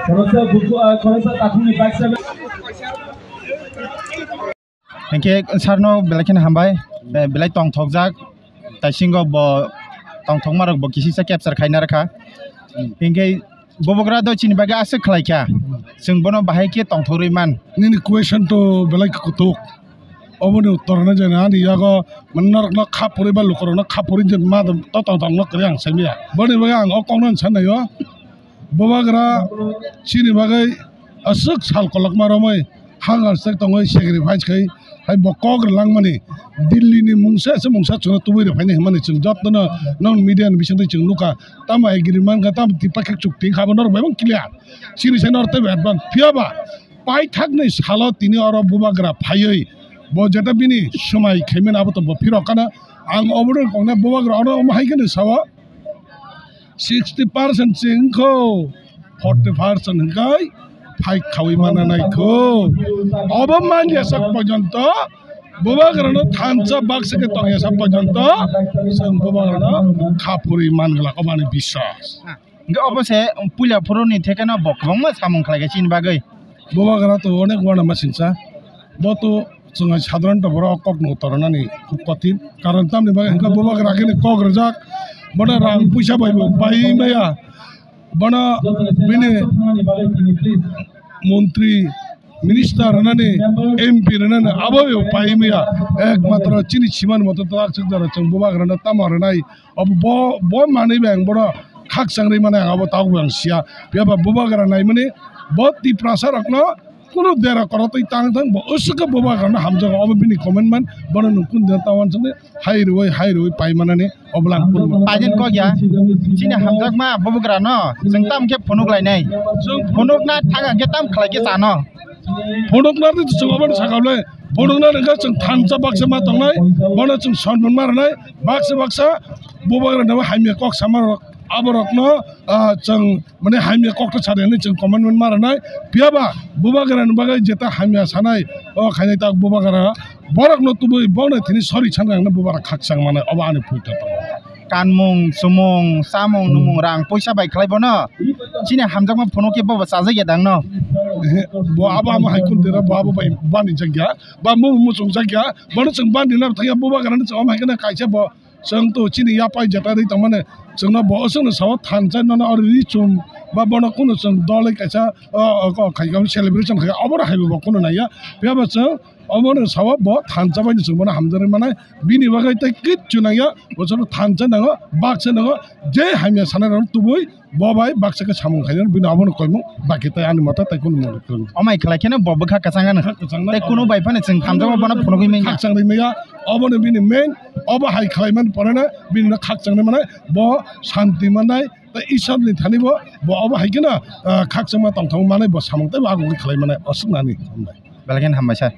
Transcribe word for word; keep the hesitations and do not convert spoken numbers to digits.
Khoroksa buku, ah, khoroksa takhukni baksa. Hinkhe sarno belai kheno hambai, be-, belai tongthokjak, taisingo bo tongthokmarok bo kisisa capture khaina rwkha. Hinkhe bubagra do chini bagwi aswk khlaikha, chwng bono bahai khe tongthorwi man. Nini question to belai khe kutuk. Oboni uttor hwnwi jani ani yago mane norokno kha puri ba lukurokno kha puri je ma to tong tongno kwrwi ang saimaya. Boni bagwi ang o kokno sankha o. Bubagra chini bagwi aswk sal kolokma romwi hangar sek tongwi sacrifice khai hai bo kok rwlangmani Delhi ni mungsa se mungsa chwngno tubui rwphaini hwnmani chwng jotono non media ni bisingtwi chwng nukha. Tamo agreement kha tamo tipa khe chukti kha bo norok bai bang clear. Chini sai norok teibo advance phiya ba paithakni salo tini oro bubagra phaiwi bo jeta bini swmai khaimani abo to bo phirok kana ang obo rwkokna bubagra oro omo hai kheno sao. Sixty percent se wngkho, forty percent hwnkhe phai khaui mana naikho. Obo manya sak porjonto bubagrano thansa baksa khe tongya sak porjonto chwng bubagrano kha phuri man glak, obo ani biswas. Hwnkhe obo se puila phuruni thekeno bo kwbangma samung khlaikha chini bagwi. Bubagra to onek uanama singcha. Bo to chwng hai sadharanto borok kokno utor rwnani khub kothin. Karon tamni bagwi hwnkhe bubagra khe kok rwjak. Bono rang puisa bai bo pai maya. Bono bini montri, minister rwnani, M P rwnani abo bo pai maya. Ekmatro chini siman moto twlak chwk jora chwng bubagrano tamo rwnai. Obo bo, bo manwi bai ang bono khakchang rwi mano ang abo tabuk bo ang sia. Phiya ba bubagra naimani bo Tiprasa rokno kunu dera korotwi tang thang bo usuk khe bubagrano hamjago obo bini commitment bono nwng kunu dera ta uansukni hai rwui hai rwui pai manani obo lang kunu. Paijin kok ya chini hamjakma bubagrano chwng tam khe phunuk lainai. Phunukna thang khe tam khlai khe chano. Phunukna rwdi chwng obo sakha le phunukna rwkha chwng thansa baksa ma tongnai bono chwng sonmon ma rwnai. Baksa baksa bubagrano hamya kok sama rok, aborokno, ah, chwng mane hamya kokto sa rwnani chwng commandment ma rwnai. Phiya ba bubagrani bagwi jeta hamya sanai, o khainai tak bubagra borokno tubui bokno thini sori sanrangno bubagra khakchang manai, obo ani phuita tongo. Kanmung, sumung, samung, numung, rang, puisa bai khlai bono chini hamjakma phunuk khe bobo chajak ya dang no? Ehe, bo abo amo hai kun dera bo abo bai bani jak ya, ba muchung jak ya, bono chwng bani na thang ya bubagrano chwng omo hai kheno kaisa bo. Chwng to chini yapai jeta rwi tongmani chwngno bo chwngno sao thansa nono oro ri chum ba bono kunu chwng doloi kaisa, o, o, o, khai kha celebration khai obo hai bo kunu naiya. Phiya ba chwng obono sao bo thansa bai chwng bono hamjak rwi manai bini bagwi tei kichu nangya bo chwngno thansa nango baksa nango je hamya sana rok tubui. Bo bai baksa khe samung khainani bini abono koimung baki tei ani mata tei kunu mung kwrwng. Omai khlai kheno bo bwkha kwchang ano. Bwkha kwchang tei kunu bai phano chwng thamjakma bono phunugwi manya. Khakchang rwi manya obono bini main obo hai khlai man porena bini no khakchang rwi manai bo shanti manai tei Ishwar ni thani bo bo obo hai kheno, ah, khakchangma tongthok manai bo samung tei bo agugwi khlai manai oswk nani. Belai kheno hambai sir.